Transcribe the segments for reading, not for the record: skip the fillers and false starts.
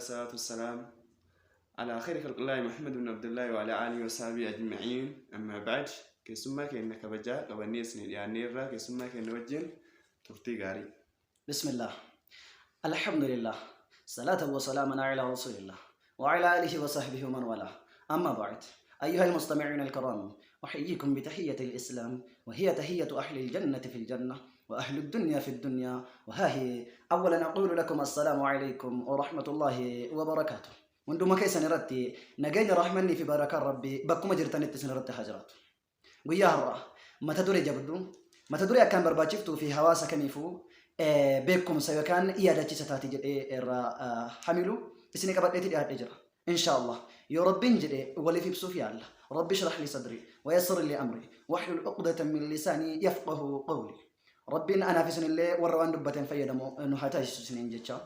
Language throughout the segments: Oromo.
Salaatu wassalaam ala khayri khalqillaahi Muhammad ibn Abdullaahi wa ala aalihi wa sahbihi ajma'iin. Amma ba'd, keessummaa keenya kabajaa qabannee isinii dhiyaanneerra. Keessummaa keenya wajjin turtii gaarii. Bismillah. Alhamdulillah. Salatan wa salaaman ala Rasulillah. Wa ala alihi wa sahbihi wa man wala. Amma ba'd. أيها المستمعون الكرام، أحييكم بتحية الإسلام، وهي تحية أهل الجنة في الجنة وأهل الدنيا في الدنيا. وها هي أولا أقول لكم السلام عليكم ورحمة الله وبركاته. Hunduma keessan irratti nageenya rahmanni fi barakaan Rabbii bakkuma jirtanitti isin irratti haa jiraatu. Guyyaa har'aa mata duree jabduu, mata duree akkaan barbaachiftuu fi hawaasa kamiifuu beekumsa yookaan yaadachiisa taati jedhee irraa hamilu isinii qabadheeti dhiyaadhee jira. Insha Allah yoo Rabbiin jedhe waliif ibsuuf yaalla. Rabbi shrah li sadri wa yassir li amri wahlul uqdatan min lisaanii yafqahu qawli. Rabbiin anaaf isinillee warra waan dubbateen fayyadamu nu haa taasisu isiniin jecha.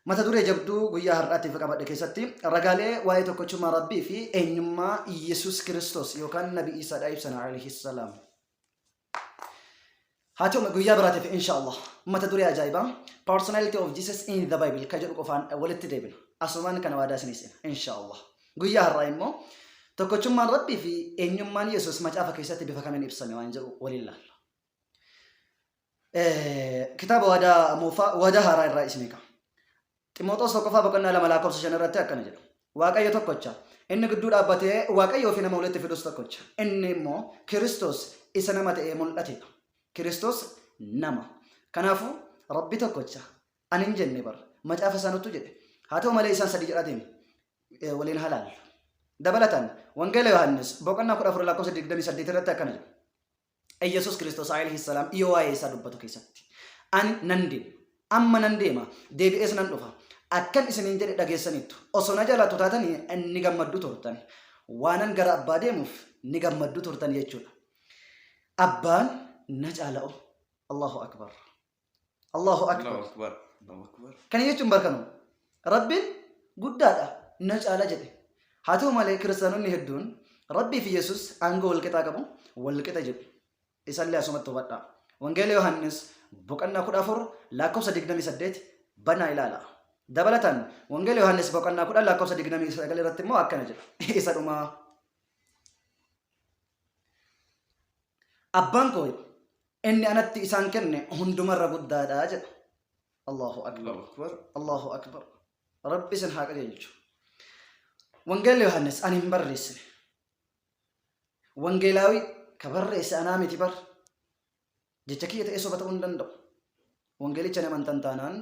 Mata duree jabduu guyyaa har'aatiif qabadhe keessatti ragaalee waa'ee tokkochummaa Rabbii fi eenyummaa Yesuus Kiristoos yookaan Nabi Iisaadhaa ibsan alayhi salaam. Haa ta'u, guyyaa biraatiif insha Allah mata duree ajaa'ibaa Personality of Jesus in the Bible ka jedhu qofaan walitti deebina. Asumaan kana waadaa isinii seena insha Allah. Guyyaa har'aa immoo tokkochummaan Rabbii fi eenyummaan Yesuus macaafa keessatti bifa kamiin ibsame waan jedhu waliin laalla. Kitaaba waadaa moofaa waadaa haaraa irraa isinii ka'a. Ximooxoos tokkoffaa boqonnaa 2 lakkoofsa 5 irratti akkana jedha. Waaqayyo tokkocha. Inni gidduu dhaabbatee Waaqayyoo fi nama walitti fidus tokkocha. Inni immoo Kiristoos isa nama ta'ee mul'atedha. Kiristoos nama. Kanaafuu Rabbi tokkocha. Ani hin jenne bar. Macaafa isaa nuttu jedhe. Haa ta'u malee isaan sadii jedhatiin waliin haa laallu. Dabalataan Wangeela Yohaannis boqonnaa 14 lakkoofsa 28 irratti akkana jedha. Iyyasuus Kiristoos alayhi salaam yoo waa'ee isaa dubbatu keessatti. Ani nan deema. Amma nan deema. Deebi'ees nan dhufa. Akkan isiniin jedhe dhageessaniittu. Osoo na jaalattu taatanii ni gammaddu turtan. Waanan gara abbaa deemuuf ni gammaddu turtan jechuudha. Abbaan na caala'u. Allahu akbar. Allahu akbar. Allahu akbar. Allahu akbar. Kana jechuun barkanu Rabbiin guddaadha na caala jedhe. Haa ta'u malee kiristaanonni hedduun Rabbii fi Yesuus aangoo walqixaa qabu, walqixa jedhu. Isallee asumatti hubadhaa. Wangeela Yohaannis boqonnaa 14 lakkoofsa 28 banaa ilaala. Dabalataan Wangeela Yohaannis boqonnaa 10 lakkoofsa 29 irratti immoo akkana jedha. Isa dhumaa. Abbaan koo inni anatti isaan kenne hundumarra guddaadha jedha. Allahu akbar. Allahu akbar. Allahu akbar. Rabbi isin haa qajeelchu. Wangeelli Yohaannis ani hin barreessine. Wangeelaawii ka barreesse anaa miti bar. Jecha kiyya ta'ee soba ta'uu hin danda'u. Wangeelicha hin amantan taanaan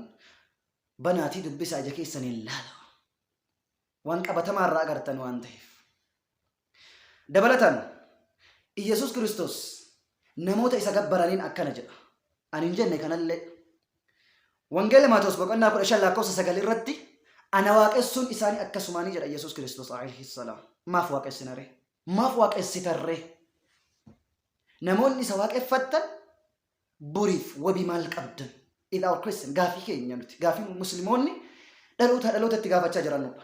banaatii dubbisaa, ija keessaniin laala. Waan qabatamaa irraa agartan waan ta'eef. Dabalataan, Iyyasuus Kiristoos namoota isa gabbaraniin akkana jedha. Ani hin jenne kanallee. Wangeela Maatewos boqonnaa 15 lakkoofsa 9 irratti ana waaqessuun isaanii akkasumaanii jedha Iyyasuus Kiristoos alayhi salaam. Maaf waaqessinaree? Maaf waaqessitarree? Namoonni isa waaqeffattan boriif wabii maal qabdan? Is our question. Gaafii keenya nuti. Gaafii musliimoonni dhaloota dhalootatti gaafachaa jirannudha.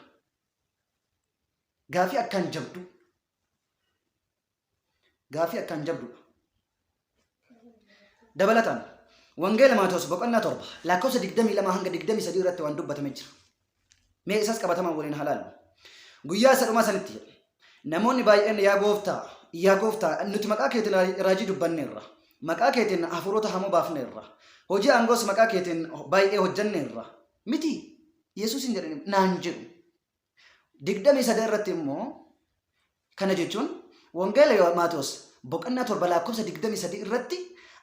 Gaafii akkaan jabduu. Gaafii akkaan jabduudha. Dabalataan Wangeela Maatewos boqonnaa 7 lakkoofsa 22 hanga 23 irratti waan dubbatame jira. Mee isas qabatamaan waliin haa laallu. Guyyaa isa dhumaa sanitti jedhe. Namoonni baay'een yaa gooftaa, yaa gooftaa, nuti maqaa keetiin raajii dubbanneerra. Maqaa keetiin hafuurota hamoo baafneerra. Hojii aangoos maqaa keetiin baay'ee hojjanneerra. Miti Yesuus hin jedhani naan jedhu. 23 irratti immoo kana jechuun Wangeela Maatewos boqonnaa 7 lakkoofsa 23 irratti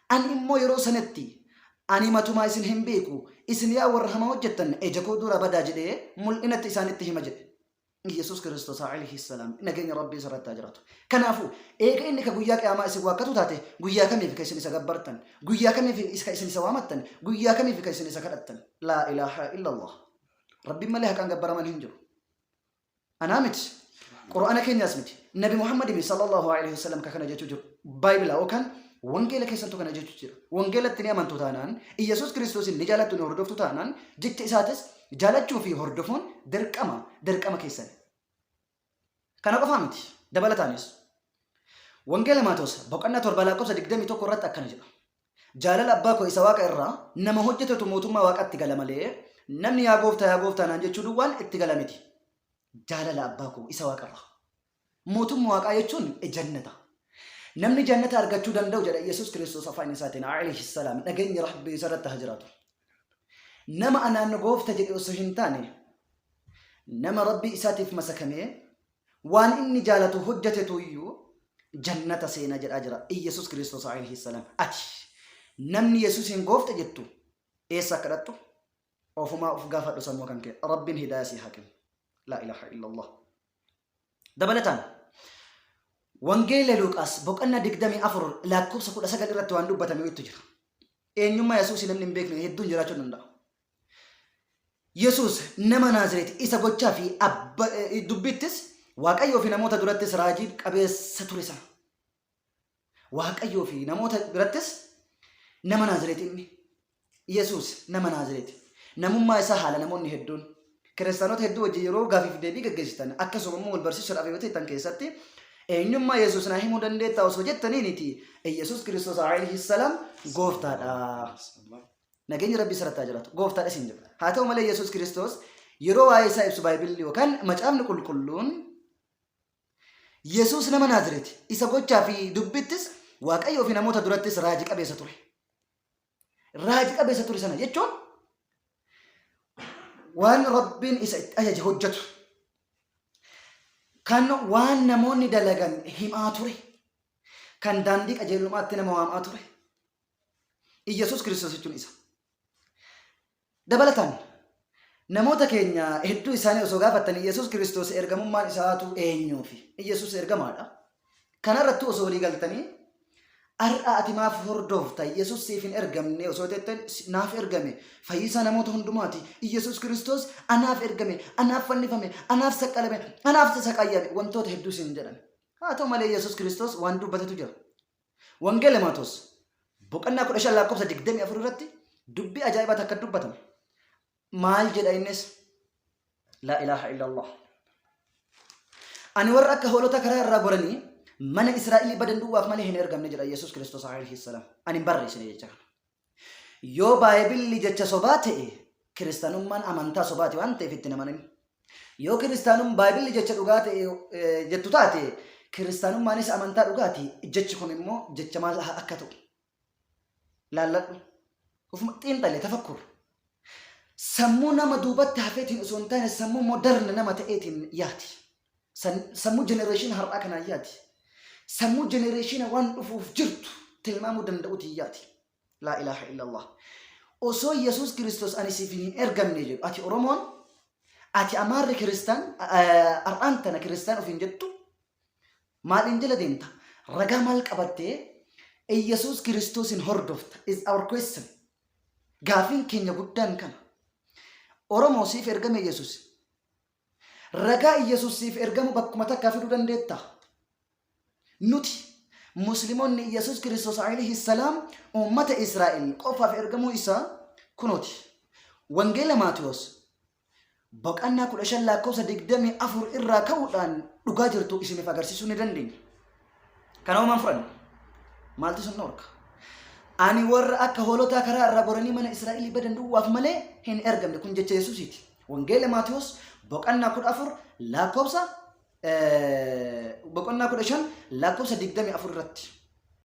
ani immoo yeroo sanatti ani matumaa isin hin beeku, isin yaa warra hamaa hojjettan ija koo dura badaa jedhee mul'inatti isaanitti hima jedhe. Yesuus Kiristoos alayhi salaam nageenya Rabbii isarratti haa jiraatu. Kanaafuu eega inni ka guyyaa qiyaamaa isin waakkatu taate, guyyaa kamiif ka isin isa gabbartan, guyyaa kamiif ka isin isa waamattan, guyyaa kamiif ka isin isa kadhattan? Laa ilaaha illallah. Rabbiin malee haqaan gabbaraman hin jiru. Anaa miti. Qur'aana keenyaas miti. Nabi Muhammad miti sallallahu alaihi wasallam ka kana jechuu jiru. Baayibila yookaan wangeela keessantu kana jechuu jira. Wangeelatti ni amantu taanaan, Iyyasuus Kiristoosiin ni jaalattu, ni hordoftu taanaan, jecha isaatis jaalachuu fi hordofuun dirqama dirqama keessani. Kana qofaa miti. Dabalataanis Wangeela Maatewos boqonnaa 7 lakkoofsa 21 irratti akkana jedha. Jaalala abbaa koo isa waaqa irraa nama hojjetetu mootummaa waaqatti gala malee Namni yaa gooftaa yaa gooftaa naan jechuu duwwaan itti gala miti. Jaalala abbaa koo isa waaqarraa. Mootummaa waaqaa jechuun jannata. Namni jannata argachuu danda'u jedha Yesuus Kiristoos afaan isaatiin alayhi salaam nageenyi rabbii isarratti haa jiraatu. Nama anaan goofta jedhe osoo hin taane nama rabbii isaatiif masakamee waan inni jaalatu hojjatetu iyyuu jannata seena jedhaa jira Iyyasuus Kiristoos alayhi salaam. Ati namni Yesuusiin goofta jettu eessa akka dhaqxu ofumaa of gaafadhu sammuu kan kee rabbiin hidaaya sii haa kennu. Laa ilaaha illallah. Dabalataan Wangeela Luuqaas boqonnaa 24 lakkoofsa 19 irratti waan dubbatame wayitu jira. Eenyummaa Yesuus namni hin beekne hedduun jiraachuu danda'a. Yesuus nama Naazireet isa gochaa fi dubbittis Waaqayyoo fi namoota durattis raajii qabeessa ture sana. Waaqayyoo fi namoota birattis nama Naazireet inni. Yesuus nama Naazireet. Namummaa isaa haala namoonni hedduun kiristaanota hedduu wajjin yeroo gaafiif deebii gaggeessitan akkasuma immoo wal barsiisuudhaaf yoo ta'an keessatti eenyummaa Yesuus naa himuu dandeettaa osoo jettaniiniti Yesuus Kiristoos alayhi salaam gooftaadha. Nageenyi Rabbii isarratti haa jiraatu. Gooftaadha isin jedha. Haa ta'u malee Yesuus Kiristoos yeroo waa'ee isaa ibsu Baayibilli yookaan macaafni qulqulluun Yesuus nama Naazireeti. Isa gochaa fi dubbittis Waaqayyoo fi namoota durattis raaji qabeessa ture. Raaji qabeessa ture sana jechuun waan Rabbiin isa itti ajaje hojjetu. Kan waan namoonni dalagan himaa ture. Kan daandii qajeelummaatti nama waamaa ture. Iyyasuus Kiristoos jechuun isa. Dabalataan namoota keenya hedduu isaanii osoo gaafattan Iyyasuus Kiristoos ergamummaan isaatu eenyuufi? Iyyasuus ergamaadha. Kanarrattuu osoo walii galtanii har'a ati maaf hordofta? Iyyasuus siif hin ergamne osoo jettan naaf ergame. Fayyisaa namoota hundumaati. Iyyasuus Kiristoos anaaf ergame, anaaf fannifame, anaaf saqqalame, anaaf saqayyame wantoota hedduu siin jedhan. Haa ta'u malee Iyyasuus Kiristoos waan dubbatetu jira. Wangeela Maatoos boqonnaa 15 lakkoofsa 24 irratti dubbii ajaa'ibaa takka dubbatame. Maal jedha innis? Laa ilaaha illallah. Ani warra akka hoolota karaa irraa goranii mana Israa'elii badan duwwaaf malee hin ergamne jedha Yesuus Kiristoos alayhi salaam. Ani hin barreessine jecha kana. Yoo Baayibilli jecha sobaa ta'e kiristaanummaan amantaa sobaati waan ta'eef itti hin amanin. Yoo kiristaanum Baayibilli jecha dhugaa ta'e jettu taate kiristaanummaanis amantaa dhugaati. Jechi kun immoo jecha maal akka ta'u laalladhu. Ufuma xiinxalle tafakkur. Sammuu nama duubatti hafeetiin osoo hin taane sammuu modern nama ta'eetiin yaati. Sammuu generation har'aa kanaan yaadi. Sammuu generation waan dhufuuf jirtu tilmaamuu danda'uutiin yaadi. Laa ilaaha illallah. Osoo Yesuus Kiristoos ani siif hin ergamne jedhu ati Oromoon ati Amaarri kiristaan har'aan tana kiristaan ofiin jettu maaliin jala deemta? Ragaa maal qabattee Yesuus Kiristoosin hordofta? Is our question. Gaafiin keenya guddaan kana. Oromoo siif ergame Yesuus. Ragaa Iyyasuus siif ergamu bakkuma takkaa fiduu dandeettaa? Nuti Musliimonni Iyyasuus Kiristoos alayhi salaam uummata Israa'el qofaaf ergamuu isaa kunooti. Wangeela Maatiyoos boqannaa 15 lakkoofsa 24 irraa ka'uudhaan dhugaa jirtu isiniif agarsiisuu ni dandeenya. Kana homaan fudhanne. Maaltu isin dhorka? Ani warra akka hoolotaa karaa irraa goranii mana Israa'elii badan duwwaaf malee hin ergamne. Kun jecha Yesuusiiti. Wangeela Maatewos boqonnaa 14 lakkoofsa boqonnaa 15 lakkoofsa 24 irratti.